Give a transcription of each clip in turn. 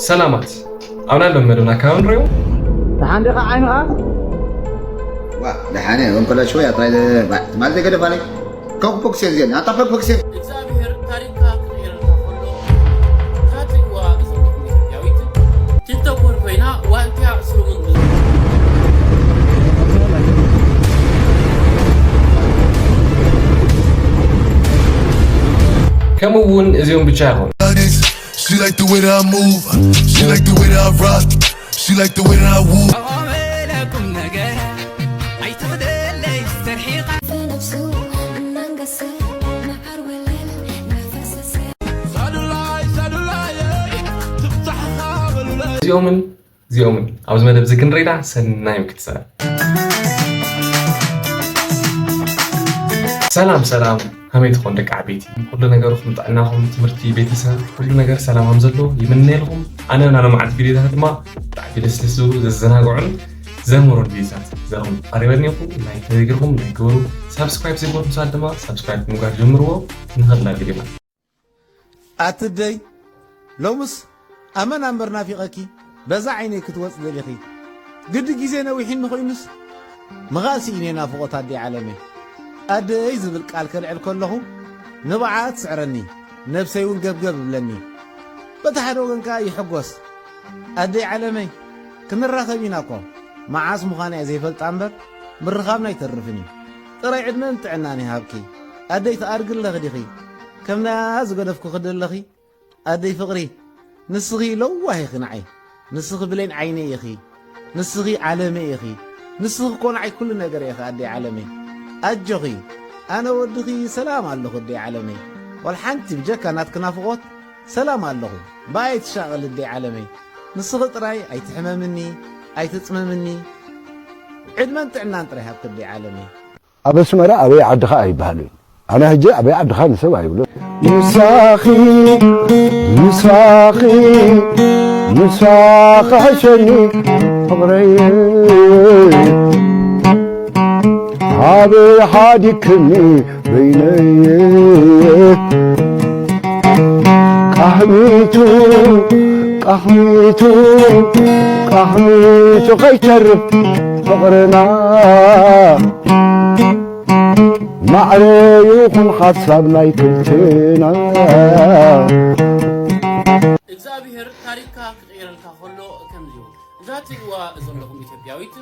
ሰላማት ኣብና ሎም መደብና ካብ ንሪኦ ደሓን ዲኻ ዓይንኻ? ዋ ደሓነ ወንኮላ ሽወያ ጥራይ ማለት ገደፋለይ ካብ ፖክሴ ዜን ኣታ ፖክሴ እግዚኣብሔር ታሪክካ ክቕይረልካ ከሎ እዛ ትሪእዋ ዘለኹም ኢትዮጵያዊት ቲክቶከር ኮይና ዋልትያ ስሉሙን ከምኡ እውን እዚኦም ብቻ ይኹን She like the way that I move. She like the way that I rock. She like the way that I woo. ብነብሱ እናንገሰ መዓር ወለል እናፈሰሰ እዚኦምን እዚኦምን ኣብዚ መደብ እዚ ክንረዳ ሰናይ ምክትሳል ሰላም ሰላም ከመይ ትኾን ደቂ ዓበይቲ ኩሉ ነገርኩም ጥዕናኹም ትምህርቲ ቤተሰብ ኩሉ ነገር ሰላማም ዘሎ ይምነየልኩም ኣነ ናሎማዓንቲ ቪዲዮታት ድማ ብጣዕሚ ደስ ደስ ዝብሉ ዘዘናግዑን ዘምህሩን ቪዲዮታት ዘኹም ቀሪበልኒኹ ናይ ተዘጊርኩም ናይ ግበሩ ሳብስክራይብ ዘይገበርኩም ሰባት ድማ ሳብስክራይብ ምግባር ጀምርዎ ንኸድና ቪዲዮና ኣትደይ ሎምስ ኣመና እምበር ናፊቐኪ በዛ ዓይነይ ክትወፅ ደሊኺ ግዲ ግዜ ነዊሕኒ ኮይኑስ ምኻል ስኢነ ናፍቖት ኣደይ ዓለመይ ኣደይ ዝብል ቃል ከልዕል ከለኹ ንብዓ ትስዕረኒ ነብሰይ እውን ገብገብ እብለኒ በቲ ሓደ ወገን ከዓ ይሕጎስ ኣደይ ዓለመይ ክንራኸብ ኢና እኮ መዓስ ምዃና እየ ዘይፈልጣ እምበር ምርኻብና ኣይተርፍን እዩ ጥራይ ዕድመን ጥዕናን ይሃብኪ ኣደይ ትኣድጊ ኣለኺ ዲኺ ከም ናያ ዝገደፍኩኺ ደለኺ ኣደይ ፍቕሪ ንስኺ ለዋህ ኢኺ ንዓይ ንስኺ ብሌን ዓይነይ ኢኺ ንስኺ ዓለመይ ኢኺ ንስኺ እኮ ንዓይ ኩሉ ነገር ኢኺ ኣደይ ዓለመይ ኣጆኺ ኣነ ወድኺ ሰላም ኣለኹ ኣደይ ዓለመይ ዋላ ሓንቲ ብጀካ ናትኪ ናፍቖት ሰላም ኣለኹ ብኣይ ትሻቐል ኣደይ ዓለመይ ንስኺ ጥራይ ኣይትሕመምኒ ኣይትፅመምኒ ዕድመን ጥዕናን ጥራይ ሃብኪ ኣደይ ዓለመይ ኣብ ኣስመራ ኣበይ ዓድኻ ኣይበሃልን። ኣነ ሕጂ ኣበይ ዓድኻ ንሰብ ኣይብሎ። ምሳኺ ምሳኺ ምሳኺ ሕሸኒ ፍቕረይ ኣበይ ሓዲክኒ በይነይ ቃህሚቱ ቃህሚቱ ቃህሚቱ ከይተርፍ ፍቕርና ማዕረ ይኹን ሓሳብ ናይ ክልቴና። እግዚኣብሔር ታሪክካ ክቕይረልካ ከሎ ከምዚ እዩ። እዛ ትሪእዋ ዘለኹም ኢትዮጵያዊት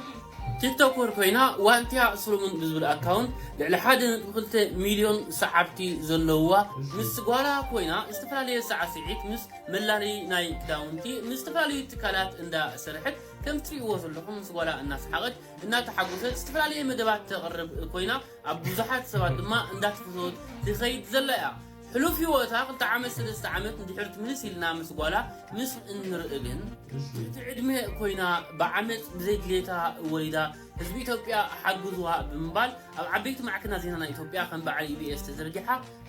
ቲክቶከር ኮይና ዋልትያ ሶሎሞን ብዝብል ኣካውንት ልዕሊ ሓደ ነጥቢ ክልተ ሚልዮን ሰዓብቲ ዘለውዋ ምስ ጓላ ኮይና ዝተፈላለየ ሳዕስዒት ምስ መላለዪ ናይ ክዳውንቲ ምስ ዝተፈላለዩ ትካላት እንዳሰርሐት ከም ትሪእዎ ዘለኹም ምስ ጓላ እናሰሓቐት እናተሓጎሰት ዝተፈላለየ መደባት ተቕርብ ኮይና ኣብ ብዙሓት ሰባት ድማ እንዳተፈተወት ትኸይድ ዘላ እያ። ሕሉፍ ህይወታ ክልተ ዓመት ሰለስተ ዓመት ንድሕር ትምልስ ኢልና ምስ ጓላ ምስ እንርኢ ግን ትሕቲ ዕድመ ኮይና ብዓመፅ ብዘይ ድሌታ ወሊዳ ህዝቢ ኢትዮጵያ ሓግዝዋ ብምባል ኣብ ዓበይቲ ማዕከናት ዜና ናይ ኢትዮጵያ ከም በዓል ኢቢኤስ ተዘርጊሓ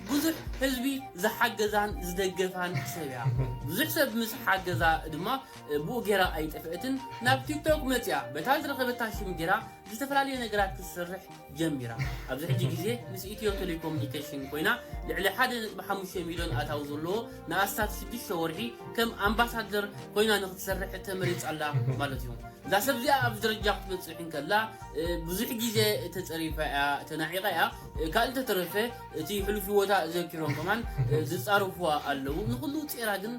ብዙሕ ህዝቢ ዝሓገዛን ዝደገፋን ሰብ እያ። ብዙሕ ሰብ ምስ ሓገዛ ድማ ብኡ ጌራ ኣይጠፍአትን ናብ ቲክቶክ መፅያ በታ ዝረኸበታ ሽም ጌራ ዝተፈላለየ ነገራት ክትሰርሕ ጀሚራ። ኣብዚ ሕጂ ግዜ ምስ ኢትዮ ቴሌኮሙኒኬሽን ኮይና ልዕሊ ሓደ ነጥቢ ሓሙሽተ ሚልዮን ኣታዊ ዘለዎ ንኣስታት ሽዱሽተ ወርሒ ከም ኣምባሳደር ኮይና ንክትሰርሕ ተመሪፃ ኣላ ማለት እዩ። እዛ ሰብ እዚኣ ኣብዚ ደረጃ ክትበፅሕ እንከላ ብዙሕ ግዜ ተፀሪፋ እያ ተናዒቓ እያ። ካልእ ተተረፈ እቲ ሕሉፍ ህይወታ ዘኪሮም ከማን ዝፃረፍዋ ኣለዉ። ንኩሉ ፂራ ግን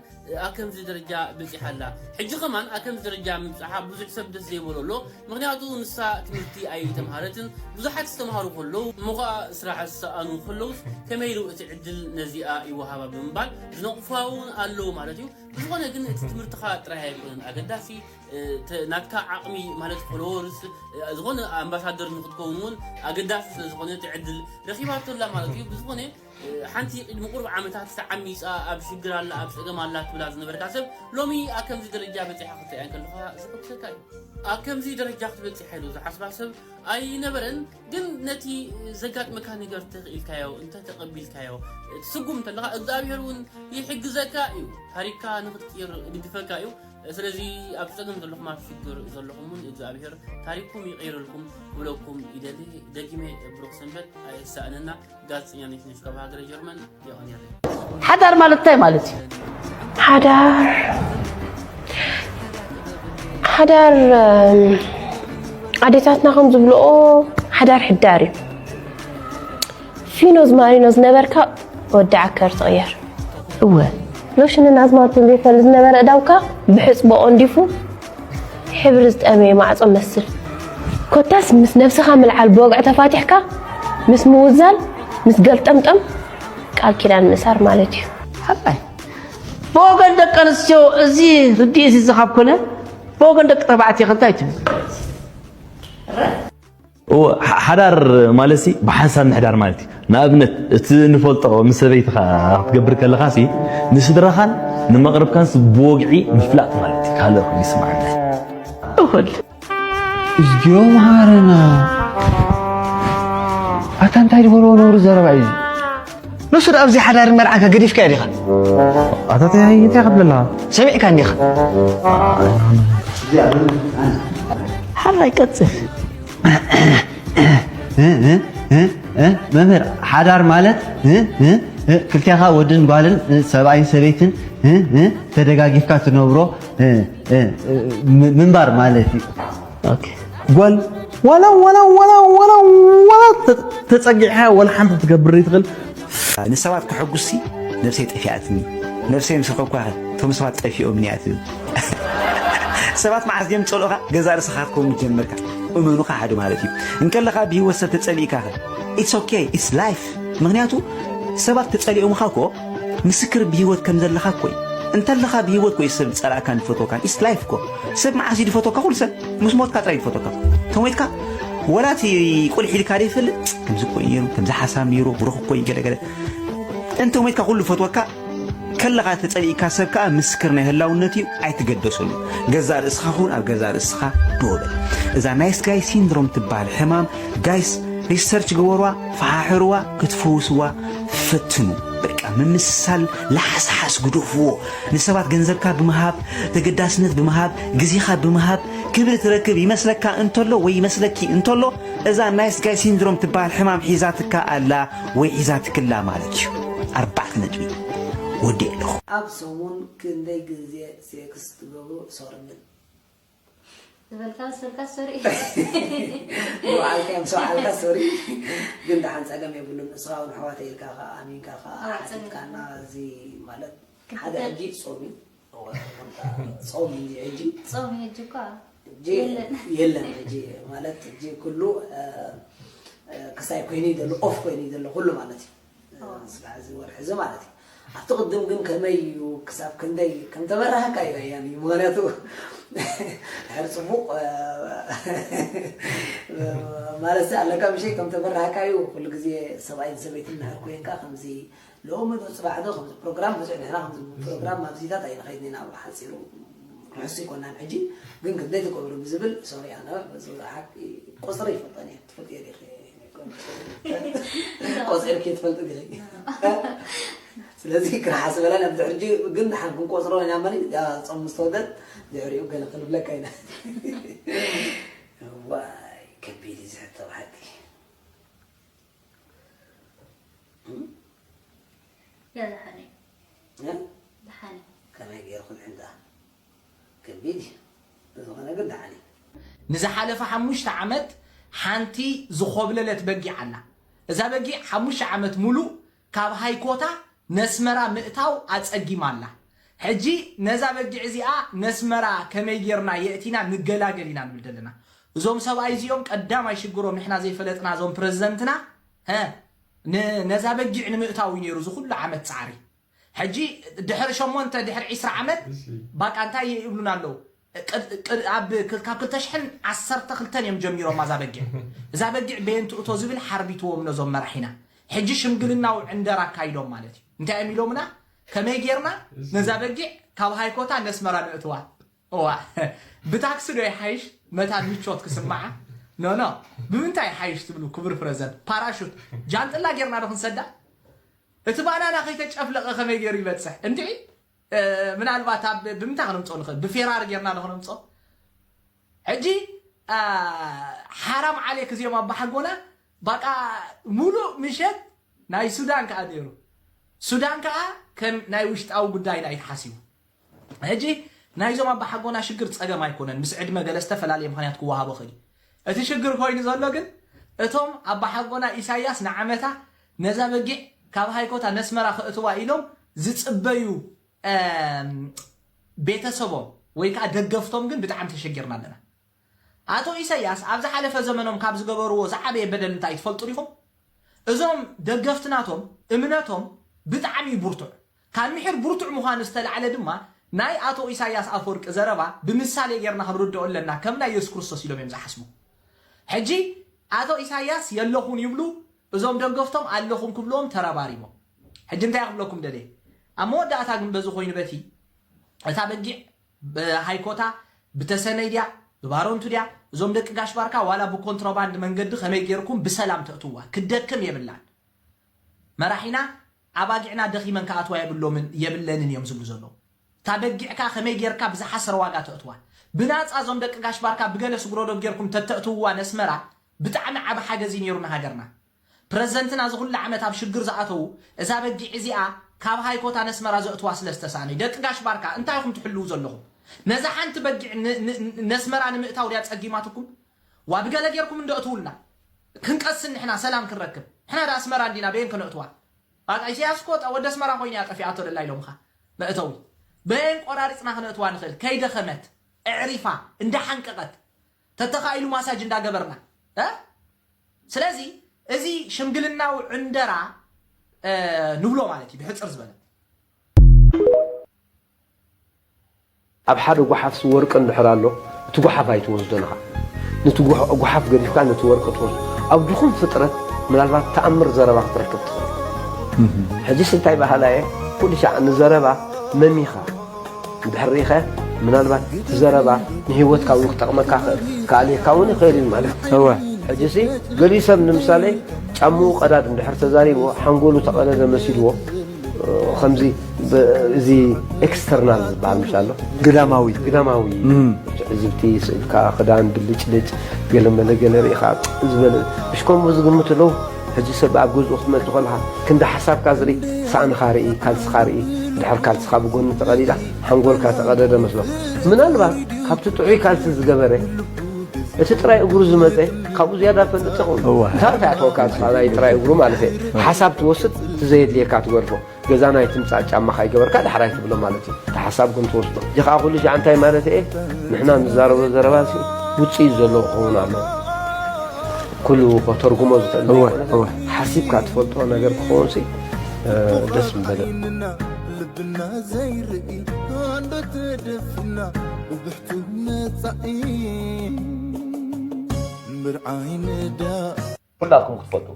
ኣብ ከምዚ ደረጃ በፂሓ ኣላ። ሕጂ ከማን ኣብ ከምዚ ደረጃ ምብፅሓ ብዙሕ ሰብ ደስ ዘይበሎ ኣሎ። ምክንያቱ ንሳ ትምህርቲ ኣይተምሃረትን። ብዙሓት ዝተምሃሩ ከለዉ እሞ ከዓ ስራሕ ዝሰኣኑ ከለዉስ ከመይ ኢሉ እቲ ዕድል ነዚኣ ይወሃባ ብምባል ዝነቕፋ እውን ኣለዉ ማለት እዩ። ብዝኾነ ግን እቲ ትምህርትኻ ጥራይ ኣይኮነን ኣገዳሲ፣ ናትካ ዓቕሚ ማለት ፎሎወርስ ዝኾነ ኣምባሳደር ንክትከውን እውን ኣገዳሲ ስለዝኾነ እቲ ዕድል ረኺባቶ ኣላ ማለት እዩ። ብዝኾነ ሓንቲ ቅድሚ ቁሩብ ዓመታት ተዓሚፃ ኣብ ሽግር ኣላ ኣብ ፀገም ኣላ ትብላ ዝነበርካ ሰብ ሎሚ ኣብ ከምዚ ደረጃ በፂሓ ክትሪኣ እንከለካ ዝሕጉሰካ እዩ። ኣብ ከምዚ ደረጃ ክትበፅሕ ኢሉ ዝሓስባ ሰብ ኣይነበረን። ግን ነቲ ዘጋጥመካ ነገር ተኽኢልካዮ እንተተቐቢልካዮ ትስጉም እንተለኻ እግዚኣብሔር እውን ይሕግዘካ እዩ። ታሪክካ ንክትቅይር ይድግፈካ እዩ። ስለዚ ኣብ ፀገም ዘለኹም ኣብ ሽግር ዘለኹም እውን እግዚኣብሔር ታሪክኩም ይቀይረልኩም ክብለኩም ይደሊ። ደጊመ ብሩክ ሰንበት ኣየሳእነና። ጋዜጠኛ ነሽነሽ ካብ ሃገረ ጀርመን የቐንየለይ። ሓዳር ማለት እንታይ ማለት እዩ? ሓዳር ሓዳር ኣዴታትና ከም ዝብልኦ ሓዳር ሕዳር እዩ። ፊኖዝ ማሪኖ ዝነበርካ ወዲ ዓከር ትቕየር። እወ፣ ሎሽንን ኣዝማልቶን ዘይፈል ዝነበረ እዳውካ ብሕፅቦ ኦንዲፉ ሕብሪ ዝጠመየ ማዕፆ መስል። ኮታስ ምስ ነብስኻ ምልዓል ብወግዒ ተፋቲሕካ ምስ ምውዛል ምስ ገልጠምጠም ቃል ኪዳን ምእሳር ማለት እዩ። ሓላይ ብወገን ደቂ ኣንስትዮ እዚ ርድኢት እዚ ካብ ኮነ ብወገን ደቂ ተባዕትዮ ከ እንታይ ትብል? እወ፣ ሓ- ሓዳር ማለት ሲ ብሓንሳብ ምሕዳር ማለት እዩ። ንኣብነት እቲ ንፈልጦ ምስ ሰበይትኻ ክትገብር ከለኻ ሲ ንስድራኻን ንመቕርብካን ሲ ብወግዒ ምፍላጥ ማለት እዩ። ካልእ ይስማዓና። እኹል እዝጊዮ መሃረና ኣታ እንታይ ዝበልዎ ነውሪ ዘረባ እዩ እዚ? ንሱ ደኣ ኣብዚ ሓዳርን መርዓን ከገዲፍካዮ ዲኻ? ኣታ እንታይ እንታይ ከብለላ? ሰሚዕካ እንዲኻ? ሓራይ ቀጽል መምህር ሓዳር ማለት ክልቴኻ ወድን ጓልን ሰብኣይን ሰበይትን ተደጋጊፍካ ትነብሮ ምንባር ማለት እዩ። ጓል ዋላ ዋላ ዋላ ዋላ ዋላ ተጸጊዕካ ወላ ሓንቲ ትገብር ይትኽእል። ንሰባት ከሐጉስሲ ነብሰይ ጠፊኣትኒ። ነብሰይ ምስ ረኸብኳ እቶም ሰባት ጠፊኦምኒ እያ ትብል። ሰባት መዓስ ድዮም ዝጸልኡኻ? ገዛእ ርእስኻ ክትከውን ጀመርካ። እመኑ ከሓዱ ማለት እዩ። እንከለኻ ብህይወት ሰብ ተጸሊእካ ኸ? It's okay, it's life። ምኽንያቱ ሰባት ተጸሊኦምኻ እኮ ምስክር ብህይወት ከም ዘለኻ እኮ እዩ። እንተለኻ ብህይወት እኮ እዩ ሰብ ዝጸላእካን ዝፈትወካን። It's life እኮ። ሰብ መዓስ እዩ ዝፈትወካ? ኩሉ ሰብ ምስ ሞትካ ጥራይ እዩ ዝፈትወካ። ተሞይትካ ወላ እቲ ቁልሕ ኢልካ ዘይፈልጥ ከምዚ እኮ እዩ ነይሩ፣ ከምዚ ሓሳብ ነይሩ፣ ብሩኽ እኮ እዩ ገለ ገለ። እንተ ሞይትካ ኩሉ ፈትወካ ከለኻ ተጸሊእካ ሰብ ከኣ ምስክር ናይ ህላውነት እዩ። ኣይትገደሰሉ። ገዛእ ርእስኻ ኩን ኣብ ገዛእ ርእስኻ ደው በል። እዛ ናይስ ጋይ ሲንድሮም ትበሃል ሕማም ጋይስ ሪሰርች ግበሩዋ፣ ፈሓሕርዋ፣ ክትፈውስዋ ፈትኑ። በቃ ምምስሳል ላሓስሓስ ግደፍዎ። ንሰባት ገንዘብካ ብምሃብ፣ ተገዳስነት ብምሃብ፣ ግዜኻ ብምሃብ ክብሪ ትረክብ ይመስለካ እንተሎ ወይ ይመስለኪ እንተሎ እዛ ናይስ ጋይ ሲንድሮም ትበሃል ሕማም ሒዛትካ ኣላ ወይ ሒዛትክላ ማለት እዩ። ኣርባዕተ ነጥቢ። ወዲእ ኣለኹ። ኣብ ሰሙን ክንደይ ግዜ ሴክስ ትገብሩ? ሶሪ ግን ዝበልካ ዝሰልካ ሶሪ ንባዕልካ እዮም ሰብዓልካ ሶሪ ግን ደሓን ፀገም የብሉን። እስኻ እውን ኣሕዋተይ ኢልካ ከዓ ኣሚንካ ከዓ ሓቲትካና እዚ ማለት ሓደ ሕጂ ፆም እዩ ፆም እዩ ሕጂ ፆም ሕጂ እኳ የለን ሕጂ ማለት ሕጂ ኩሉ ክሳይ ኮይኑ ዘሎ ኦፍ ኮይኑ ዘሎ ኩሉ ማለት እዩ ስጋዕ እዚ ወርሒ እዚ ማለት እዩ ኣብቲ ቅድም ግን ከመይ እዩ ክሳብ ክንደይ ከም ተበራህካ እዩ ኣያኒ ምክንያቱ ድሕር ፅቡቅ ማለት ኣለካ ምሸይ ከም ተበራህካ እዩ ኩሉ ግዜ ሰብኣይን ሰበይትን ድሕር ኮይንካ ከምዚ ሎሚ ዶ ፅባሕ ዶ ከምዚ ፕሮግራም ብዙሕ ንሕና ከምዚ ፕሮግራም ኣብዚታት ኣይንኸይድን ኢና ብሓፂሩ ርሑስ ይኮናን ሕጂ ግን ክንደይ ትገብሩ ብዝብል ሶሪ ኣነ ሓቂ ቁፅሪ ይፈልጠን እየ ትፈልጥዮ ዲኺ ቆፂርኪ ትፈልጥ ዲኺ ስለዚ ክረሓስ በላ ናብ ድሕርጂ ግን ንሓን ክንቆፅሮ ኢና መሪ ፆም ምስ ተወደት ድሕሪኡ ገለ ክንብለካ ኢና ዋይ ከቢድ እዩ ዝሕቶ ብሓቂ ያዝሓኒ እ? ድሓኒ ከመይ ገይርኩም ዕንዳ ከቢድ እዩ ዝኾነ ግን ደሓን እዩ ንዝሓለፈ ሓሙሽተ ዓመት ሓንቲ ዝኾብለለት በጊዕ ኣላ። እዛ በጊዕ ሓሙሽተ ዓመት ሙሉእ ካብ ሃይኮታ ነስመራ ምእታው ኣጸጊማ ኣላ። ሕጂ ነዛ በጊዕ እዚኣ ነስመራ ከመይ ጌርና የእቲና ንገላገል ኢና ንብል ዘለና። እዞም ሰብኣይ እዚኦም ቀዳማይ ሽግሮም ንሕና ዘይፈለጥና እዞም ፕረዚደንትና ሀ ን- ነዛ በጊዕ ንምእታው እዩ ነይሩ እዚ ኩሉ ዓመት ጻዕሪ። ሕጂ ድሕሪ ሸሞንተ ድሕሪ ዒስራ ዓመት ባቃ እንታይ ይብሉና ኣለዉ? ቅድ- ቅድ- ኣብ ክል- ካብ ክልተ ሽሕን ዓሰርተ ክልተን እዮም ጀሚሮም እዛ በጊዕ። እዛ በጊዕ በየን ትእቶ ዝብል ሓርቢትዎም ነዞም መራሒና። ሕጂ ሽምግልናዊ ዕንደራ ኣካይዶም ማለት እዩ። እንታይ እዮም ኢሎምና? ከመይ ጌርና ነዛ በጊዕ ካብ ሃይኮታ ነስመራ ነእትዋ? እዋ ብታክሲ ዶ ይሓይሽ መታን ምቾት ክስምዓ? ኖ ኖ ብምንታይ ይሓይሽ ትብሉ ክቡር ፕረዘንት ፓራሹት ጃንጥላ ጌርና ዶ ክንሰዳ? እቲ ባናና ከይተጨፍለቐ ከመይ ገይሩ ይበፅሕ እንድዒ ምናልባት ኣብ ብምንታይ ክነምፅኦ ንኽእል ብፌራሪ ጌርና ዶ ክነምፅኦ ሕጂ ሓራም ዓሌክ እዚኦም ኣባሓጎና ባቃ ሙሉእ ምሸት ናይ ሱዳን ከዓ ነይሩ ሱዳን ከዓ ከም ናይ ውሽጣዊ ጉዳይና እዩ ተሓሲቡ ሕጂ ናይዞም ኣባሓጎና ሽግር ጸገም ኣይኮነን፣ ምስ ዕድመ ገለ ዝተፈላለየ ምኽንያት ክወሃቦ ኽእል እዩ። እቲ ሽግር ኮይኑ ዘሎ ግን እቶም ኣባሓጎና ኢሳያስ ንዓመታ ነዛ በጊዕ ካብ ሃይኮታ ነስመራ ክእትዋ ኢሎም ዝጽበዩ ቤተሰቦም ወይ ከዓ ደገፍቶም ግን ብጣዕሚ ተሸጊርና ኣለና። ኣቶ ኢሳያስ ኣብ ዝሓለፈ ዘመኖም ካብ ዝገበርዎ ዝዓበየ በደል እንታይ ትፈልጡ ዲኹም? እዞም ደገፍትናቶም እምነቶም ብጣዕሚ ብርቱዕ፣ ካብ ምሒር ብርቱዕ ምዃኑ ዝተላዕለ ድማ ናይ ኣቶ ኢሳያስ ኣፈወርቂ ዘረባ ብምሳሌ ጌርና ክንርድኦ ኣለና። ከም ናይ የሱስ ክርስቶስ ኢሎም እዮም ዝሓስቡ። ሕጂ ኣቶ ኢሳያስ የለኹን ይብሉ፣ እዞም ደገፍቶም ኣለኹም ክብልዎም ተረባሪቦም። ሕጂ እንታይ ክብለኩም ደልየ? ኣብ መወዳእታ ግን በዚ ኮይኑ በቲ እታ በጊዕ ብሃይኮታ ብተሰነይ ድያ ብባሮንቱ ድያ እዞም ደቂ ጋሽ ባርካ ዋላ ብኮንትሮባንድ መንገዲ ከመይ ጌርኩም ብሰላም ተእትዋ ክደክም የብላን። መራሒና ኣባጊዕና ደኺመን ክኣትዋ የብሎምን የብለንን እዮም ዝብሉ ዘለዉ። እታ በጊዕካ ከመይ ጌርካ ብዝሓሰረ ዋጋ ተእትዋ፣ ብናፃ እዞም ደቂ ጋሽ ባርካ ብገለ ስጉሮዶብ ጌርኩም ተተእትውዋ ነስመራ ብጣዕሚ ዓብ ሓገዝ እዩ ነይሩ ንሃገርና። ፕረዘንትና ዝኹሉ ዓመት ኣብ ሽግር ዝኣተዉ እዛ በጊዕ እዚኣ ካብ ሃይኮታ ነስመራ ዘእትዋ ስለ ዝተሳእነይ። ደቂ ጋሽ ባርካ እንታይ ኢኹም ትሕልዉ ዘለኹም? ነዛ ሓንቲ በጊዕ ነስመራ ንምእታው ድያ ጸጊማትኩም? ዋ ብገለ ጌርኩም እንዶ እትውልና ክንቀስን ንሕና ሰላም ክንረክብ ንሕና ዳ ኣስመራ እንዲና በየን ክነእትዋ? ባቃ ኢሳያስ እኮ ወዲ ኣስመራ ኮይና እያ ጠፊኣቶ ደላ ኢሎምኻ መእተዊ በየን ቆራሪፅና ክነእትዋ ንኽእል? ከይደኸመት እዕሪፋ እንዳሓንቀቐት ተተኻኢሉ ማሳጅ እንዳገበርና እ ስለዚ እዚ ሽምግልናዊ ዕንደራ ንብሎ ማለት እዩ ብሕፅር ዝበለ። ኣብ ሓደ ጓሓፍ ወርቂ እንድሕር ኣሎ እቲ ጓሓፍ ኣይትወስዶን ኢኻ። ነቲ ጓሓፍ ገዲፍካ ነቲ ወርቂ ትወስዶ። ኣብ ድኹም ፍጥረት ምናልባት ተኣምር ዘረባ ክትረክብ ትኽእል። ሕጂስ እንታይ በሃላይ እየ ኩሉ ሻዕ ንዘረባ መሚኻ እንድሕር ርኢኻዮ ምናልባት እቲ ዘረባ ንህይወትካ እውን ክጠቕመካ ይኽእል፣ ክኣልየካ እውን ይኽእል እዩ ማለት እዩ። እወ። ሕጂሲ ገሊኡ ሰብ ንምሳሌ ጫምኡ ቀዳድ እንድሕር ተዛሪብዎ ሓንጎሉ ተቐደደ መሲልዎ ከምዚ እዚ external ዝበሃል ምሽ ኣሎ ግዳማዊ ግዳማዊ ትዕዝብቲ ስእልካ ክዳን ብልጭልጭ ገለመለ ገለ ርኢኻ ዝበለ ምሽ ከምኡ ዝግምቱ ኣለዉ። ሕጂ ሰብ ኣብ ገዝኡ ክትመጽእ ከለኻ ክንዲ ሓሳብካ ዝርኢ ሳእንኻ ርኢ ካልስኻ ርኢ ድሕር ካልስኻ ብጎኒ ተቐዲዳ ሓንጎልካ ተቐደደ መስሎ ምናልባት ካብቲ ጥዑይ ካልሲ ዝገበረ እቲ ጥራይ እግሩ ዝመጸ ካብኡ ዝያዳ ፈልጥ ይኸውን እንታይ እንታይ ኣተወካ ንስኻ ናይ ጥራይ እግሩ ማለት እየ ሓሳብ ትወስድ እቲ ዘየድልየካ ትገድፎ ገዛ ናይ ትምጻእ ጫማ ካይገበርካ ዳሕራይ ትብሎ ማለት እዩ። እቲ ሓሳብ ግን ትወስዶ። እዚ ከዓ ኩሉ ሻዕ እንታይ ማለት እየ? ንሕና ንዛረቦ ዘረባ ሲ ውፅኢት ዘለዎ ክኸውን ኣለዎ። ኩሉ ከተርጉሞ ዝኽእል ዘይኮነ ሓሲብካ ትፈልጦ ነገር ክኸውን ሲ ደስ ምበለ። ልብና ዘይርኢ ኣንዶ ተደፍና ብብሕቱ መጻኢ ምርዓይ ንዳ ኩላትኩም ክትፈልጡ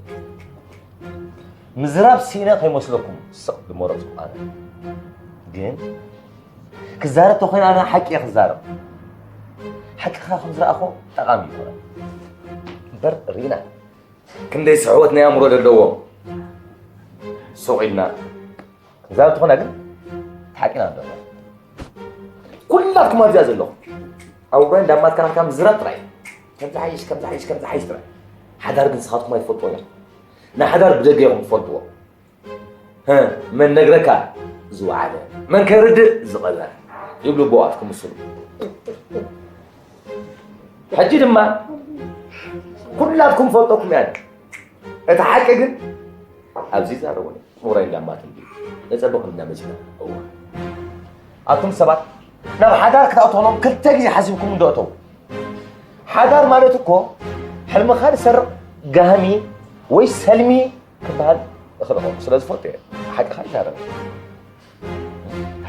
ምዝራብ ሲኢነ ከይመስለኩም ስቕ ዝመረፅኩ ኣነ ግን ክዛረብ ተኮይነ ኣነ ሓቂ እየ ክዛረብ ሓቂ ከዓ ከምዝረኣኹ ጠቓሚ ይኮነ እምበር ርኢና ክንደይ ስሕወት ናይ ኣእምሮ ዘለዎም ሱቕ ኢልና እዛ ትኾና ግን ሓቂና ኣሎ ኩላትኩም ኣብዚኣ ዘለኹም ኣብ እዋን ዳማት ካናትካ ምዝራብ ጥራይ ከምዚ ሓይሽ ከምዚ ሓይሽ ከምዚ ሓይሽ ጥራይ ሓዳር ግን ስኻትኩም ኣይትፈልጥዎ ኢና ንሓዳር ብደገ ኢኹም ትፈልጥዎ መን ነግረካ ዝወዓለ መን ከርድእ ዝቐበረ ይብሉ ቦኣት ክምስሉ ሕጂ ድማ ኩላትኩም ፈልጠኩም እያ እቲ ሓቂ ግን ኣብዚ ዛረቡኒ ምሁራይ እንዳማት እንዲ ነፀበኹም እንዳመፅና እዋ ኣቱም ሰባት ናብ ሓዳር ክትኣተውሎም ክልተ ግዜ ሓሲብኩም እንደእተው ሓዳር ማለት እኮ ሕልምኻ ዝሰርቕ ጋህሚ ወይ ሰልሚ ክበሃል እኽእል እኾ ስለ ዝፈልጦ እየ ሓቅኻ ይዛረብ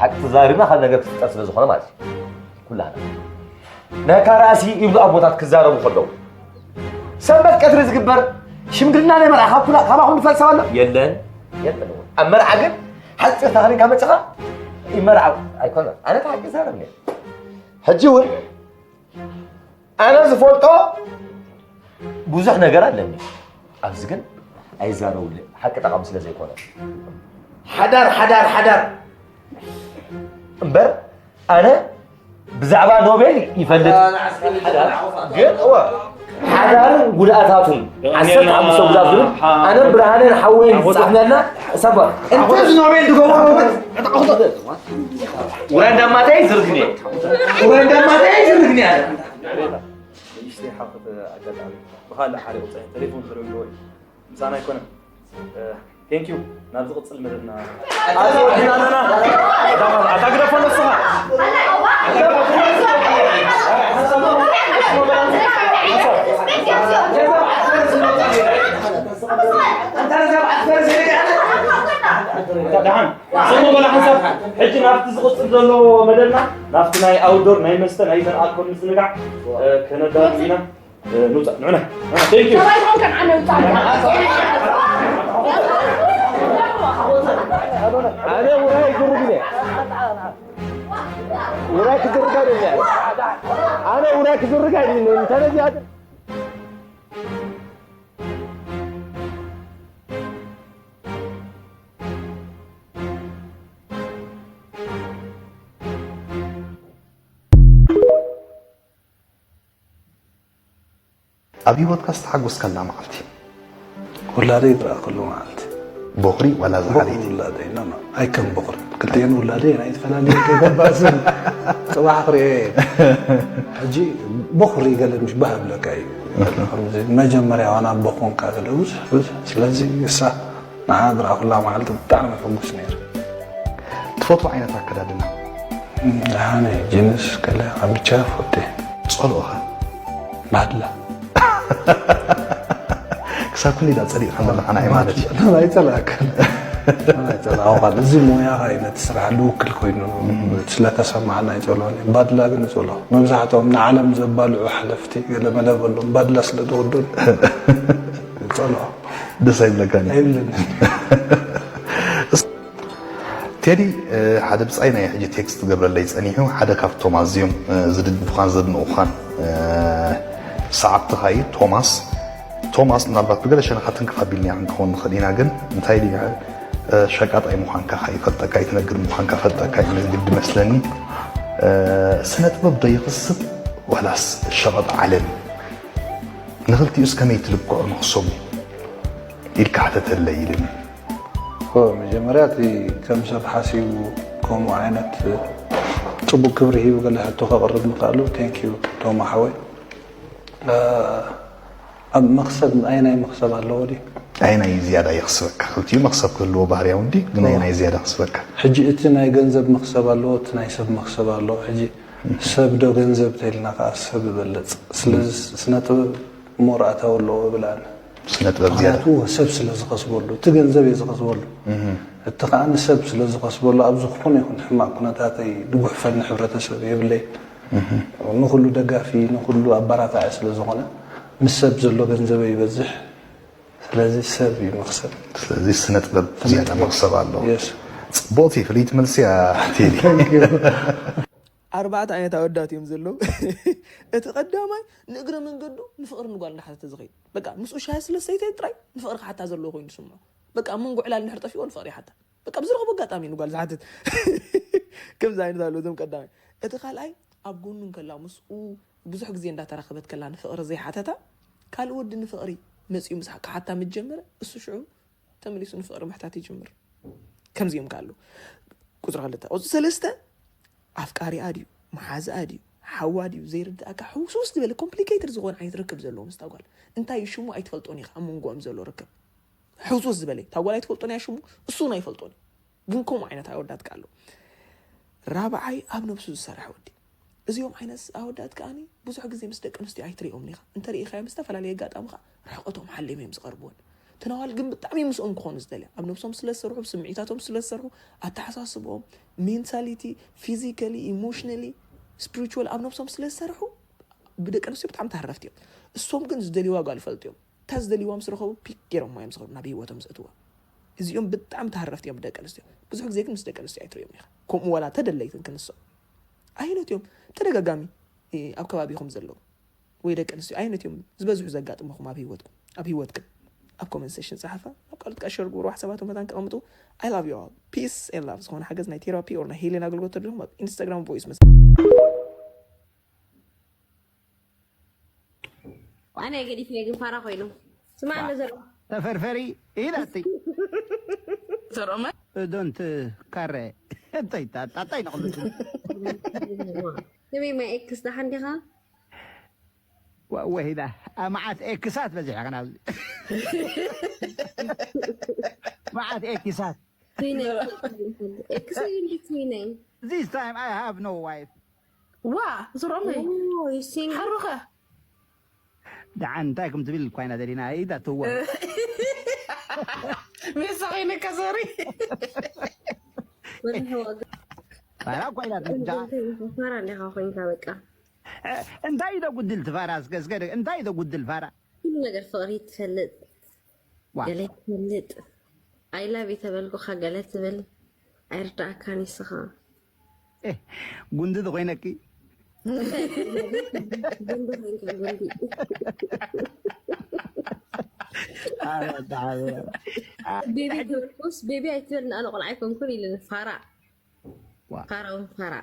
ሓቂ ተዛሪብና ካብ ነገር ክፍጠር ስለ ዝኾነ ማለት እዩ ኩላህና ነካ ራእሲ ይብሉ ኣቦታት ክዛረቡ ከለዉ ሰንበት ቀትሪ ዝግበር ሽምግልና ናይ መርዓ ካብ ኩላ ካባኹም ዝፈልሰው ኣሎ የለን የለን እውን ኣብ መርዓ ግን ሓፂር ተኽሪንካ መፅኻ ይመርዓ ኣይኮነ ኣነ ተሓቂ ዛረብ ሕጂ እውን ኣነ ዝፈልጦ ብዙሕ ነገር ኣለኒ ኣብዚ ግን ኣይዛረቡለ ሓቂ ጠቓሚ ስለ ዘይኮነ ሓዳር ሓዳር ሓዳር እምበር ኣነ ብዛዕባ ኖቤል ይፈልጥ ግን እወ ሓዳርን ጉድኣታቱን ዓሰርተ ሓሙሽተ ጉድኣት ዝብል ኣነ ብርሃነን ሓወይን ዝጻሕናልና ሰባ እንተ ዝኖቤል ትገብሮ ውራይ እንዳማታይ ዝርግኔ ውራይ እንዳማታይ ዝርግኔ ኣለ። ንእሽተይ ሓፍት ኣጋጣሚ ብኻልእ ሓደ ቁፅሪ ቴሌፎን ተደዊልዎ እዩ። ምሳና ኣይኮነን። ቴንክ ዩ። ናብ ዝቕፅል መደብና ኣታ ግደፎ ንስኻ። ደሓን ስሙ በላ ሓንሳብ። ሕጂ ናብቲ ዝቕፅል ዘሎ መደብና ናብቲ ናይ ኣውትዶር ናይ መስተ ናይ ኢተን ኣልኮል ምዝንጋዕ ከነዳሉ ኢና። ንውፃእ ንዑና። ቴንክ ዩ። ሰብኣይ ዝኾንከን ዓነ ውፃእ። ኣነ ውራይ ክዝርግ እየ። ውራይ ክዝርግ ኣይደለም። ኣነ ውራይ ክዝርግ ኣይደለም። እንተነዚያ ኣብ ህይወትካ ዝተሓጎስካላ መዓልቲ? ውላደይ ዝረኣኽሉ መዓልቲ። ቦኽሪ ዋላ ዝሓለይቲ? ውላደይ ኖ ኖ ኣይከም ቦኽሪ ክልቲኤን ውላደይ ናይ ዝተፈላለዩ ከይገባእ ስም ጽባሕ ክርእዮ እየ። ሕጂ ቦኽሪ ገለ ምሽ ባህብለካ እዩ። መጀመርያ ዋና ኣቦ ኮንካ ገለ ብዙሕ ብዙሕ ስለዚ እሳ ንዓ ዝረኣኹላ መዓልቲ ብጣዕሚ ሕጉስ ነይረ። ትፈትዎ ዓይነት ኣከዳድና? ደሓነ ጅንስ ገለ ኣብ ብቻ ፈቴ። ጸልኦኻ? ባድላ። ክሳብ ክንደይ ዳ ጸሊእካ ዘለኻ ንዓይ ማለት እዩ። ኣይጸላእካን። ኣይጸላእካን። እዚ ሞያኻ እዩ ነቲ ስራሕ ዝውክል ኮይኑ ስለተሰማዓና ኣይጸልኦን። ባድላ ግን እጸልኦ። መብዛሕትኦም ንዓለም ዘባልዑ ሓለፍቲ ገለ መለ በሎም ባድላ ስለ ዝወዱን እጸልኦ። ደስ ኣይብለካን እዩ። ኣይብለኒ። ቴዲ ሓደ ብጻይ ናይ ሕጂ ቴክስት ገብረለይ ጸኒሑ ሓደ ካብቶም ኣዝዮም ዝድግፉኻን ዘድንቑኻን ሰዓብትኻ እዩ ቶማስ። ቶማስ ምናልባት ብገለ ሸነኻት ትንክፍ ኣቢልና ክንከውን ንኽእል ኢና ግን እንታይ ድዩ ሸቃጣይ ምዃንካ ከኣ ይፈልጠካ ይትነግድ ምዃንካ ፈልጠካ እዩ ግዲ መስለኒ። ስነ ጥበብ ዶ ይኽስብ ዋላስ ሸቐጥ ዓለም ንኽልቲኡስ ከመይ ትልክዖ ንኽሰቡ ኢልካ ሕተተለይ ኢልኒ። እኮ መጀመርያ እቲ ከም ሰብ ሓሲቡ ከምኡ ዓይነት ፅቡቅ ክብሪ ሂቡ ገለ ሕቶ ከቅርብ ምክኣሉ thank you ቶማ ሓወይ። ኣብ መክሰብ ኣየናይ መክሰብ ኣለዎ ድዩ? ኣየናይ ዝያዳ የኽስበካ? ክልቲኡ መኽሰብ ክህልዎ ባህርያዊ እንዲ ግን ኣየናይ ዝያዳ የኽስበካ? ሕጂ እቲ ናይ ገንዘብ መኽሰብ ኣለዎ፣ እቲ ናይ ሰብ መኽሰብ ኣለዎ። ሕጂ ሰብ ዶ ገንዘብ ተይልና ከዓ ሰብ ይበልፅ። ስለዚ ስነ ጥበብ ሞር ኣታዊ ኣለዎ እብል ኣነ። ስነ ጥበብ ዝያዳ። ምክንያቱ ሰብ ስለ ዝኸስበሉ፣ እቲ ገንዘብ እየ ዝኸስበሉ። እቲ ከዓ ንሰብ ስለ ዝኸስበሉ ኣብዚ ክኹን ይኹን ሕማቕ ኩነታተይ ድጉሕፈኒ ሕብረተሰብ የብለይ። ንኹሉ ደጋፊ ንኹሉ ኣባራታዒ ስለ ዝኾነ ምስ ሰብ ዘሎ ገንዘበይ ይበዝሕ። ስለዚ ሰብ እዩ መኽሰብ። ስለዚ ስነ ጥበብ ዝያዳ መኽሰብ ኣሎ። ጽቡቕቲ ፍልይቲ መልሲ እያ ቴዲ። ኣርባዕተ ዓይነት ኣወዳት እዮም ዘለዉ። እቲ ቀዳማይ ንእግረ መንገዱ ንፍቕሪ ንጓል እንዳሓተተ ዝኸይድ በቃ ምስኡ ሻሂ ስለ ሰይተ ጥራይ ንፍቕሪ ክሓታ ዘለዎ ኮይኑ ዝስምዖ። በቃ ኣብ መንጎ ዕላል እንድሕር ጠፊእዎ ንፍቕሪ ይሓታ። በቃ ብዝረኽቦ ኣጋጣሚ ንጓል ዝሓትት። ከምዚ ዓይነት ኣሎ እዞም ቀዳማይ። እቲ ካልኣይ ኣብ ጎኑ እንከላ ምስኡ ብዙሕ ግዜ እንዳተራኸበት ከላ ንፍቕሪ ዘይሓተታ ካልእ ወዲ ንፍቕሪ መጺኡ ምስ ክሓታ ምስ ጀመረ እሱ ሽዑ ተመሊሱ ንፍቕሪ ምሕታት ይጅምር። ከምዚኦም ከ ኣለዉ። ቁፅሪ ክልተ ቁፅሪ ሰለስተ ኣፍቃሪኣ ድዩ መሓዝኣ ድዩ ሓዋ ድዩ ዘይርድኣካ ሕውስውስ ዝበለ complicated ዝኾነ ዓይነት ርክብ ዘለዎ ምስታ ጓል እንታይ እዩ ሽሙ ኣይትፈልጦን ኢኻ ኣብ መንጎኦም ዘሎ ርክብ ሕውስውስ ዝበለ እታ ጓል ኣይትፈልጦን እያ ሽሙ እሱ እውን ኣይፈልጦን እዩ ግን ከምኡ ዓይነት ኣወዳት ከ ኣለዉ። ራብዓይ ኣብ ነብሱ ዝሰርሐ ወዲ እዚኦም ዓይነት ኣወዳት ከኣ ብዙሕ ግዜ ምስ ደቂ ኣንስትዮ ኣይትሪኦምን ኢኻ እንተ ሪኢኻዮም ብዝተፈላለየ ኣጋጣሚ ከኣ ርሕቐቶም ሓልዮም እዮም ዝቐርብወን እተን ኣዋልድ ግን ብጣዕሚ ምስኦም ክኾኑ ዝደልያ ኣብ ነብሶም ስለ ዝሰርሑ ብስምዒታቶም ስለ ዝሰርሑ ኣተሓሳስብኦም mentally physically emotionally spiritually ኣብ ነብሶም ስለ ዝሰርሑ ብደቂ ኣንስትዮ ብጣዕሚ ተሃረፍቲ እዮም እሶም ግን ዝደልይዋ ጓል ይፈልጡ እዮም እታ ዝደልይዋ ምስ ረኸቡ ፒክ ገይሮማ እዮም ዝኸዱ ናብ ህይወቶም ዘእትዋ እዚኦም ብጣዕሚ ተሃረፍቲ እዮም ብደቂ ኣንስትዮ ብዙሕ ግዜ ግን ምስ ደቂ ኣንስትዮ ኣይትሪኦም ኢኻ ከምኡ ዋላ ተደለይትን ክንሶም ኣየኖት እዮም ተደጋጋሚ ኣብ ከባቢኹም ዘለዉ ወይ ደቂ ኣንስትዮ ኣየኖት እዮም ዝበዝሑ ዘጋጥመኹም ኣብ ህይወትኩም ኣብ ህይወትክን ኣብ comment section ጸሓፋ ኣብ ካልኦት ከዓ share ግበሩ ሓሳባቶም መታን ከቐምጡ I love you all peace and love ዝኾነ ሓገዝ ናይ therapy or ናይ healing ኣገልግሎት ተደሊኹም ኣብ Instagram voice መስ ኣነ ገዲፍ ግን ፋራ ኮይኑ ስማ ኣለ ዘሮ ተፈርፈሪ ኢላቲ ዘርኦመ ዶንት ካረ እንታይ እንታይ ንቕሉ ንበይ ማይ ኤክስ ደሓን ዲኻ? ወሂዳ መዓት ኤክሳት በዚሐ ከናብዚ መዓት ኤክሳት ትዊነይ ኤክስ እንዲ ትዊነይ This time I have no wife. ዋ ዘርኦመይ ሓሩኸ ደሓን እንታይ ከም ትብል እኳ ኢና ደሊና ኢዳ ትዋ ሜሳ ኮይነካ ሶሪ ባላ እኳ ኢና ትብልካ ፋራ እንዲኻ ኮይንካ በቃ እንታይ ኢዶ ጉድል ትፋራ እስከ እስከ እንታይ ኢዶ ጉድል ፋራ ኩሉ ነገር ፍቕሪ ትፈልጥ ዋ ገለ ትፈልጥ ኣይላቭ ተበልኩኻ ገለ ትብል ኣይርዳእካን ይስኻ ጉንዲ ዝኾይነኪ ጉንዲ ኮይንካ ጉንዲ ቤቢ ተበልኩስ ቤቢ ኣይትበል ንኣነ ቆልዓ ኣይኮንኩን ኢለ ፋራ ዋ ፋራ እውን ፋራ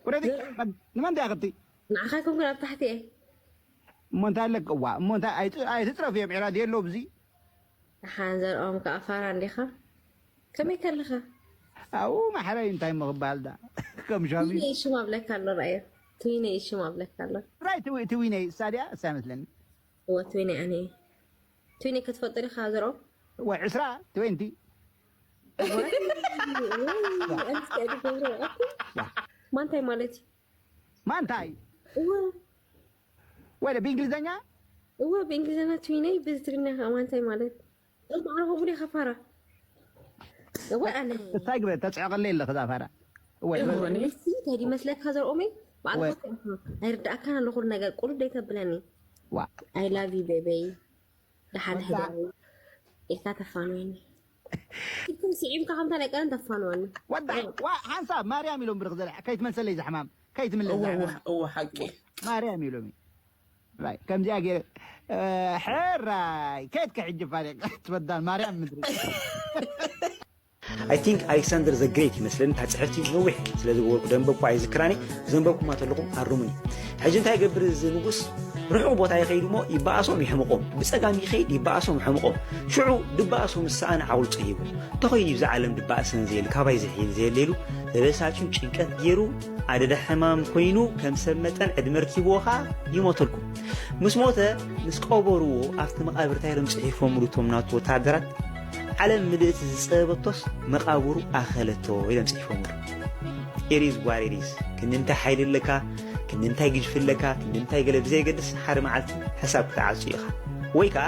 ውረዲ ንመን ዲኣ ክቲ ንዓኻ ኣይኮንኩን ኣብ ታሕቲ እየ እሞ እንታይ ኣለክ ዋ እሞ እንታይ ኣይት- ኣይትፅረፍ እዮም ዕራድ የሎ ብዚ ደሓን ዘርኦም ከዓ ፋራ እንዲኻ ከመይ ከለኻ ኣብኡ ማሕረይ እንታይ ምክባል ዳ ከም ሻሚ ትዊነይ ሽም ኣብለካ ኣሎ ራእየ ትዊነይ ሽም ኣብለካ ኣሎ ራይ ትዊ- ትዊነይ እሳ ድያ እሳ መስለኒ እወ ትዊነይ ኣነ እየ ትዊነይ ክትፈልጦ ዲኻ ዘርኦም ወይ ዕስራ ትዌንቲ ማንታይ ማለት እዩ ማንታይ እወ ወይ ብእንግሊዝኛ እወ ብእንግሊዝኛ ትዊነይ ብዚ ትግርኛ ከዓ ማንታይ ማለት እሞ ኣነ ከምኡ ዲኻ ፋራ እወ ኣነ እንታይ ግበ ተፅዕቐለይ ኣለኽ እዛ ፋራ ወይ እስቲ እንታይ ድመስለካ ዘርኦመይ ባዕልካ ኣይርዳእካን ኣሎ ኩሉ ነገር ቁሉድ ደይተብለኒ ዋ I love you baby ደሓን ሕደሪ ኢልካ ተፋንወኒ ኢልኩም ስዒምካ ከምታ ናይ ቀደም ተፋንወኒ ወዳ ዋ ሓንሳብ ማርያም ኢሎም ብርኽ ዘለ ከይትመልሰለይ ዝሕማም ከይትምለስ ዝሕማም እወ ሓቂ ማርያም ኢሎም ራይ ከምዚኣ ገይረ እ፣ ሕራይ ከየትከ ሕጂ ፋሪቅ ትወዳን ማርያም ምድሪ I think Alexander the Great ይመስለኒ እታ ፅሕፍቲ ነዊሕ ስለ ዝገበርኩ ደንበብኩ ኣይዝክራኒ ዘንበብኩማ ተለኹም ኣርሙኒ ሕጂ እንታይ ይገብር እዚ ንጉስ ርሑቕ ቦታ ይኸይድ እሞ ይበኣሶም ይሕምቖም ብፀጋም ይኸይድ ይበኣሶም ይሕምቖም ሽዑ ድበኣሶ ምስ ሰኣነ ዓውልፆ ሂቡ እንተኾይኑ ይብዛ ዓለም ድበኣሰን ዘየሉ ካባይ ዝሕይል ዘየሌሉ ተበሳጭዩ ጭንቀት ገይሩ ኣደዳ ሕማም ኮይኑ ከም ሰብ መጠን ዕድመ ርኪብዎ ኸዓ ይሞተልኩም ምስ ሞተ ምስ ቀበርዎ ኣብቲ መቓብር እንታይ ኢሎም ፅሒፎምሉ እቶም ናቱ ወታደራት ዓለም ምልእቲ ዝፀበበቶስ መቓብሩ ኣኸለቶ ኢሎም ፅሒፎምሉ ኢሪዝ ጓር ኢሪዝ ክንዲ እንታይ ሓይሊ ኣለካ ክንዲ እንታይ ግጅፊ ኣለካ ክንዲ እንታይ ገለ ብዘየገድስ ሓደ መዓልቲ ሕሳብ ክትዓፁ ኢኻ ወይ ከዓ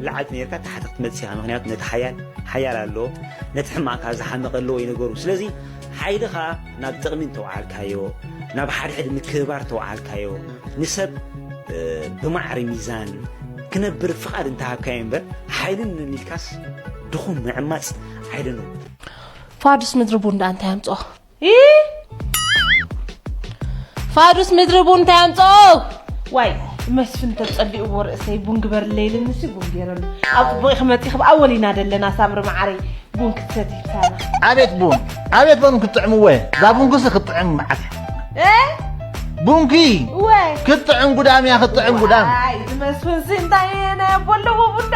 ላዕልቲ ነርካ ታሕቲ ክትመፅእ ኢኻ ምክንያቱ ነቲ ሓያል ሓያል ኣሎ ነቲ ሕማቕካ ዝሓመቐ ኣለዎ ይነገሩ ስለዚ ሓይልኻ ናብ ጥቕሚ እንተውዓልካዮ ናብ ሓድሕድ ምክብባር እንተውዓልካዮ ንሰብ ብማዕሪ ሚዛን ክነብር ፍቓድ እንተሃብካዮ እምበር ሓይልን ኢልካስ ድኹም ምዕማፅ I don't know ፋዱስ ምድሪ ቡን ደኣ እንታይ ኣምፅኦ ፋዱስ ምድሪ ቡን እንታይ ኣምፅኦ ዋይ መስፍን ተፀሊእዎ ርእሰይ ቡን ግበርለይ ኢልንሲ ቡን ገይረሉ ኣብ ፅቡቕ ክመፂ ክብ ኣወሊና ደለና ሳምሪ መዓረይ ቡን ክትሰቲ ይብሳና ኣቤት ቡን ኣቤት ቡን ክትጥዕምዎ እዛ ቡንኩሲ ክትጥዕም መዓት ቡንኪ ክትጥዕም ጉዳም እያ ክትጥዕም ጉዳም ዝመስፍንሲ እንታይ ናይ ኣቦ ኣለዎ ቡንዳ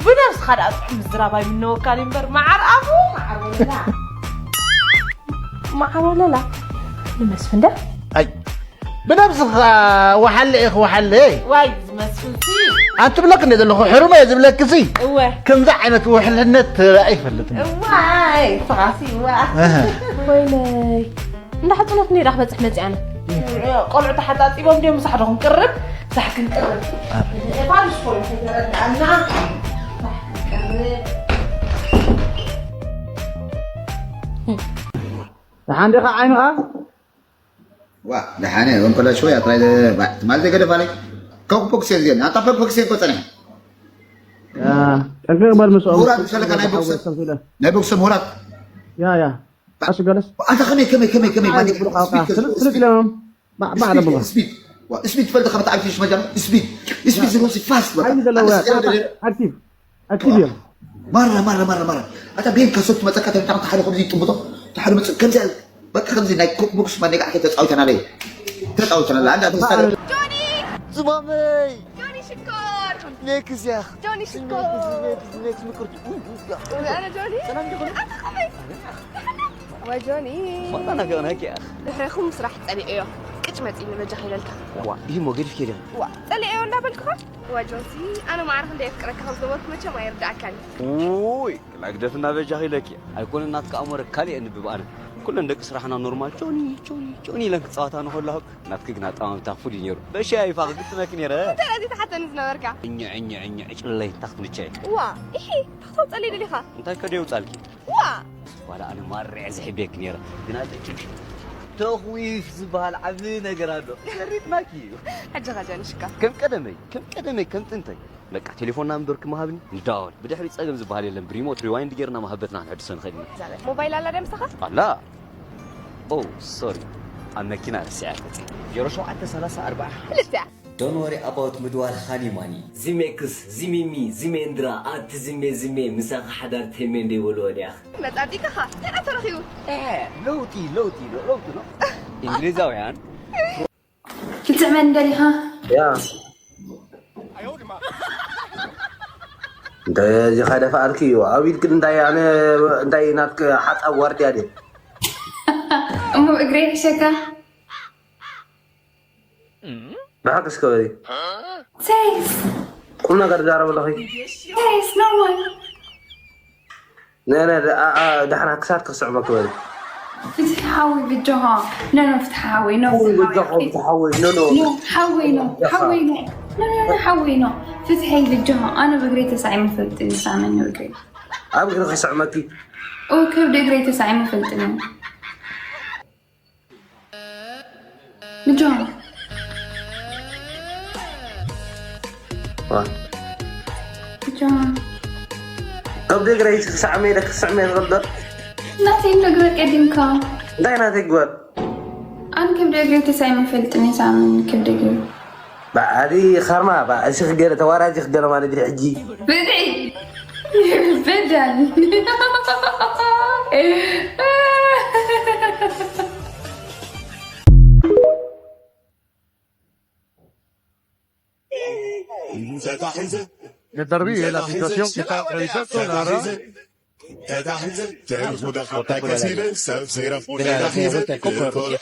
ብነብስኻ ደኣ ጥዑም ምዝራብ ኣይምነወካን እምበር መዓር ኣፉ መዓር ወለላ መዓር ወለላ ንመስፍን ዳ ብነብስኻ ወሓለ ኢኺ ወሓለ ዋይ ዝመስልሲ ኣንትብለክ እንደ ዘለኹ ሕሩመ እየ ዝብለክሲ እወ ከምዚ ዓይነት ውሕልነት ተራእይ ይፈልጥ ዋይ ስኻሲ ዋ ወይለይ እንዳ ሓፅነት ኔዳ ክበፅሕ መፅኣነ ቆልዑ ተሓጣጢቦም ድዮም ምሳሕደኹም ቅርብ ሳሕ ክንቅርብ ፋንሽ ኮይኑ ከይተረድኣና ሳሕ ክንቅርብ ደሓን ዲኻ ዓይንኻ ዋ ደሓነ ወንኮላሽ ወይ ኣጥራይ ትማል ዘይገደፋለይ ከኩ ቦክሴ ዝገል ኣታ ፖክሴ እኮ ጸኒሐ ጠንቀቅ በል ምስኦም ሙራት ዝፈለካ ናይ ቦክሰ ናይ ቦክሰ ሙራት ያ ያ ኣሽ ገለስ ኣንተ ከመይ ከመይ ከመይ ከመይ ማን ይብሉ ስልት ለዮም ማዕለ ብሎ ስፒድ ስፒድ ትፈልጥ ከመት ዓርፊሽ መጃም ስፒድ ስፒድ ዝሮሲ ፋስት በቃ ሓይሊ ዘለዎ ኣክቲቭ ኣክቲቭ እዮም ማራ ማራ ማራ ማራ ኣታ ቤን ከሰቱ መጸካ ተምጣም ተሓደ ከምዚ ይጥምቶ ተሓደ መጽ ከምዚ በቃ ከምዚ ናይ ኮክ ቦክስ ማን ጋር ተጻውተና ለይ ተጻውተና ለይ አንድ አትስታለ ዝማመይ ሽኮር! ሜክስ ያኽ። ጆኒ ሽኮር! ሜክስ፣ ሜክስ፣ ሜክስ ምቅርቲ። ውይ፣ ውይ፣ ያኽ። ውይ፣ ኣነ ጆኒ። ሰላም ዲኹም? ኣታ ከመይ? ደሓን ዲኻ? ወይ ጆኒ። ዋላ ናፊቕናኪ ያኽ። ድሕሪኹም ስራሕ ጸሊኤዮ። ቅጭ መጺኒ በጃ ከይለልካ። ዋ፣ ይህ ሞገድ ፊት የለን። ዋ፣ ጸሊኤዮ እንዳበልኩኻ? ዋ ጆንሲ፣ ኣነ ማዕረ ክንደይ የፍቅረካ ከም ዝነበርኩ መቸም ኣይርዳእካን እዩ። ውይ፣ ላግደፍና በጃ ከይለኪ። ኣይኮነ ናትካ ኣሞረ ካልእ የንብብ ኣነ። ኩለን ደቂ ስራሕና ኖርማል ጆኒ፣ ጆኒ፣ ጆኒ ኢለን ክጻወታ ንኸለኹ ናትኪ ግን ኣጠማምታ ፍሉይ ነይሩ። በሻ ይፋ ክግጥመኪ ነይረ። እንታይ ነዚ ተሓተኒ ዝነበርካ? እኛ፣ እኛ፣ እኛ፣ ዕጭለለይ፣ እንታይ ክትምቸይ? ዋ፣ ኢሒ፣ እንታይ ክትወጸለይ ደሊኻ? እንታይ ከ ደይ ውጻልኪ? ዋ! ዋላ ኣነ ማርዕ ዝሕቤኪ ነይረ። ግን ኣለኪ ተኽዊፍ ዝበሃል ዓቢ ነገር ኣሎ። ዘሪጥናኪ እዩ። ሕጂ ኸ ጀንሽካ? ከም ቀደመይ፣ ከም ቀደመይ፣ ከም ጥንተይ። በቃ ቴሌፎን ናምበርኪ ምሃብኒ፣ ንደዋወል። ብድሕሪ ጸገም ዝበሃል የለን። ብሪሞት ሪዋይንድ ጌርና መሃበትና ክንሕድሶ ንኽእል ኢና። ዛበል። ሞባይል ኣላ ዶ ምሳኻ? ኣላ። ኦ፣ ሶሪ። ኣብ መኪና ረሲዐ መጽእ። ዜሮ ሸውዓተ ሰላሳ ኣርባዓ። ክልተ። Don't worry about ምድዋል ሃኒ ማኒ። ዚሜክስ፣ ዚሚሚ፣ ዚሜንድራ፣ ኣቲ ዚሜ ዚሜ፣ ምሳኻ ሓዳር ቴሜ እንደ ይበልዎ ዲያኽ? መጻጺ ከኻ፣ እንታይ ተረኺቡ? ኤ፣ ለውጢ፣ ለውጢ፣ ለውጢ ነው። እንግሊዛውያን ክትስዕመኒ ደሊኻ? ያ። እንታይ እዚኻ ደፋኣልኪ እዩ? ኣብ ኢድክን እንታይ ኣነ እንታይ ናትክ ሓጻብ ዋርድያ ድየ? እሞ እግረይ ሒሸካ? ብሓቂ እስከ በሊ። ሴስ! ቁም ነገር ዛረብ ኣለኺ? ሴስ፣ ኖርማል። ነ፣ ነ፣ ደ-፣ ኣ-፣ ኣ-፣ ደሓና ክሳድ ክስዕመኪ በሊ። ፍትሒ ሓወይ ብጆኻ። ኖ፣ ኖ፣ ፍትሒ ሓወይ፣ ኖ፣ ሓወይ ፍትሒ ሓወይ። ብጆኻ፣ ፍትሒ ሓወይ፣ ኖ፣ ኖ። ኖ፣ ሓወይ፣ ኖ። ብጆኻ። ሓወይ፣ ኖ። ኖ፣ ኖ፣ ኖ፣ ሓወይ፣ ኖ። ፍትሐይ ብጆኻ። ኣነ ብእግረይ ተሳዒመ ፈልጥ፣ ሳመኒ ብእግረይ። ኣብ እግሪ ክስዕመኪ። ኦ፣ ከብዲ እግረይ ተሳዒመ ፈልጥ፣ ኖ። ብጆኻ። ዋ። ብጆኻ። ከብዲ እግረይ ክስዕመ ኢለ ክስዕመ ዝቕበር። ናተይ ንግበር ቀዲምካ። እንታይ ናተይ ግበር? ኣነ ከብዲ እግረይ ተሳዒመ ፈልጥኒ፣ ሳመኒ ከብዲ እግረይ። በዓዲ ኸርማ፣ በ-፣ እሺ ክገለ፣ ተዋራጂ ክገለ ማለት ድዩ ሕጂ? ብድዒ። በዳል። Le Darby est la situation qui est en train de se faire là.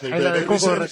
Elle a un concours.